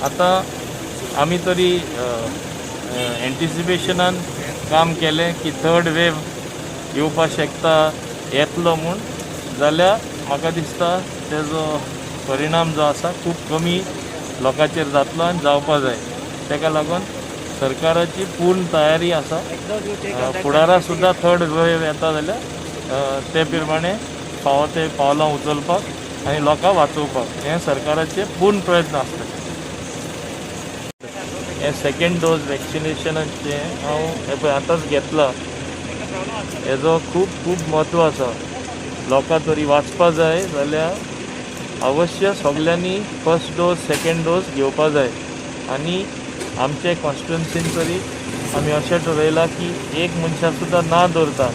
आतां आमी तरी एन्टिसिपेशनान काम केलें की थर्ड वेव येवपाक शकता, येतलो म्हूण, जाल्यार म्हाका दिसता तेजो परिणाम जो आसा खूब कमी लोकांचेर जातलो आनी जावपा जाय. ताका लागून सरकाराची पूर्ण तयारी आसा. फुडारा सुद्दां थर्ड वेव येता जाल्यार ते प्रमाणे फावो ते पावलां उचलपाक आनी लोकांक वाचोवपाक हें सरकाराचे पूर्ण प्रयत्न आसतले. हें सेकंड डोज वॅक्सिनेशनाचें हांव हें पळय आतांच घेतलां. हेजो खूब खूब म्हत्व आसा. लोकां तरी वाचपा जाय जाल्यार अवश्य सगल्यांनी फर्स्ट डोस, सेकंड डोस घेवपा जाय. आनी आमचे कॉन्स्टिट्युन्सीन तरी आमी अशें ठरयलां की एक मनशां सुद्दां ना दवरता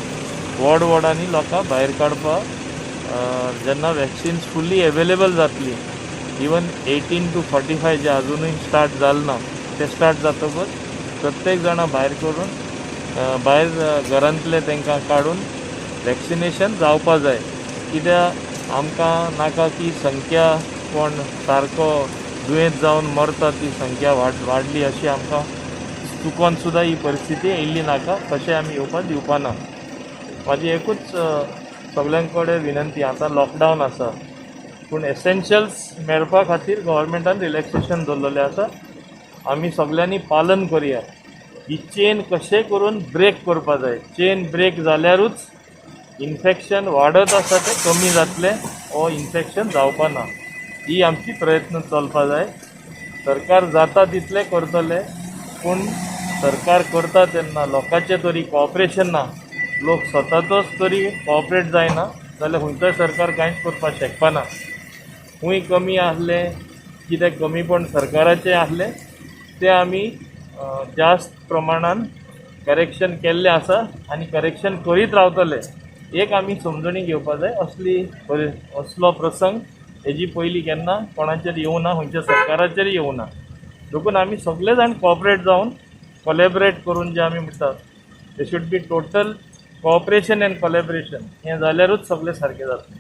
वॉर्ड वॉर्डांनी लोकांक भायर काडपाक, जेन्ना वॅक्सिन्स फुल्ली एवेलेबल जातली, इवन 18 to 45 जे अजुनूय स्टार्ट जालें ना, ते स्टार्ट जातकच प्रत्येक जाणां भायर करून, भायर घरांतले तांकां काडून वॅक्सिनेशन जावपा जाय. कित्याक आमकां नाका की संख्या, कोण सारको दुयेंत जावन मरता ती संख्या वाडली अशी. आमकां चुकोन सुद्दां ही परिस्थिती येयल्ली नाका. तशें आमी येवपाक दिवपा ना. म्हाजी एकूच सगल्यां कडेन विनंती, आतां लॉकडावन आसा पूण एसेन्शियल्स मेळपा खातीर गव्हर्मेंटान रिलॅक्सेशन दवरलेलें आसा. आमी सगल्यांनी पालन करुया. ही चेन कशें करून ब्रेक करपा जाय. चेन ब्रेक जाल्यारूच इन्फेक्शन वाडत आसा तें कमी जातलें वो इन्फेक्शन जावपा ना. ही आमची प्रयत्न चलपा जाय. सरकार जाता तितलें करतलें, पूण सरकार करता तेन्ना लोकांचें तरी कॉपरेशन ना, लोक स्वताचोच तरी कॉपरेट जायना जाल्यार खंयचोय सरकार कांयच करपाक शकपाना. खूंय कमी आसलें, कितें कमीपण सरकाराचें आसलें, तें आमी जास्त प्रमाणान करेक्शन केल्लें आसा आनी करेक्शन करीत रावतले. एक आमी समजणी घेवपा जाय, असली असलो प्रसंग हेजी पयलीं केन्ना कोणाचेर येवना, खंयच्या सरकाराचेर येवना. देखून आमी सगळे जाण कॉपरेट जावन, कोलॅबरेट करून, जे आमी म्हणटात, there should be total cooperation and collaboration. हें जाल्यारूच सगळें सारकें जातलें.